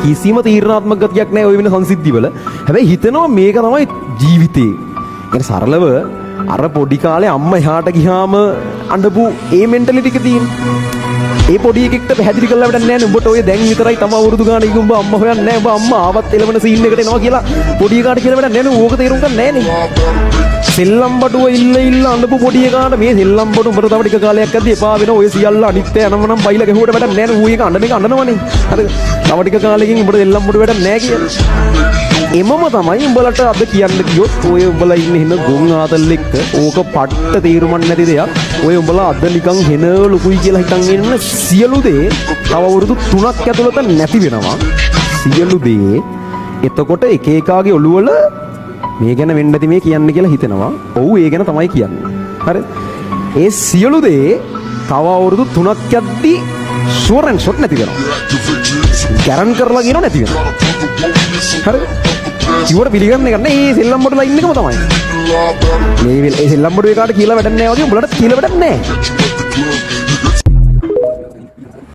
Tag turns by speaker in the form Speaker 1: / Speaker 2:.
Speaker 1: කිසිම තීරණාත්මක ගතියක් නැහැ ඔය වෙන සංසිද්ධිවල. හැබැයි හිතෙනවා මේක තමයි ජීවිතේ. ඒ සරලව අර පොඩි කාලේ අම්මා එහාට ගියාම අඬපු ඒ මෙන්ටැලිටි එක තියෙන. ඒ පොඩි එකෙක්ට පැහැදිලි කරලා වැඩක් නැහැ නේ. උඹට ඔය දැන් විතරයි තම අවුරුදු ගාන උඹ අම්මා හොයන්නේ නැහැ. උඹ අම්මා ආවත් එළවන සීන් එකට එනවා කියලා පොඩි එකාට කියලා වැඩක් නැහැ නේ. ඕක තේරුම් ගන්න නැහැ නේ. සෙල්ලම් බඩුව ඉල්ල ඉල්ල අඬපු පොඩි එකාට මේ සෙල්ලම් බඩු උඹට තව ටික කාලයක් යද්දි එපා වෙන ඔය සියල්ල අනිත්‍ය යනව නම් බයිලා ගැහුවට වැඩක් නැහැ නේ. ඌ එක අඬන එක අඬනවනේ. හරිද? තව ටික කාලෙකින් උඹට සෙල්ලම් බඩු වැඩක් නැහැ කියලා. එමම තමයි උඹලට අද කියන්න ගියොත් ඔය උඹලා ඉන්න හින ගොන් ආතල් එක්ක ඕක පට්ට තේරුමක් නැති දෙයක්. ඔය උඹලා අද නිකන් හෙන ලොකුයි කියලා හිතන් ඉන්න සියලු දේ තව අවුරුදු 3ක් ඇතුළත නැති වෙනවා. සියලු දේ. එතකොට එක එකාගේ ඔළුවල මේ ගැන වෙන්න ඇති මේ කියන්නේ කියලා හිතෙනවා. ඔව්, ඒ ගැන තමයි කියන්නේ. හරි? ඒ සියලු දේ තව අවුරුදු 3ක් යද්දි ෂුවර් ඇන්ඩ් ෂොට් නැති වෙනවා. ගැරන් කරලා කියනවා නැති වෙනවා. හරිද? කිව්වට පිළිගන්න එක නෑ. ඒ සෙල්ලම් බඩු ලයින් එකම තමයි. මේ ඒ සෙල්ලම් බඩු එකාට කියලා වැඩක් නෑ වගේ උඹලට කියලා වැඩක් නෑ.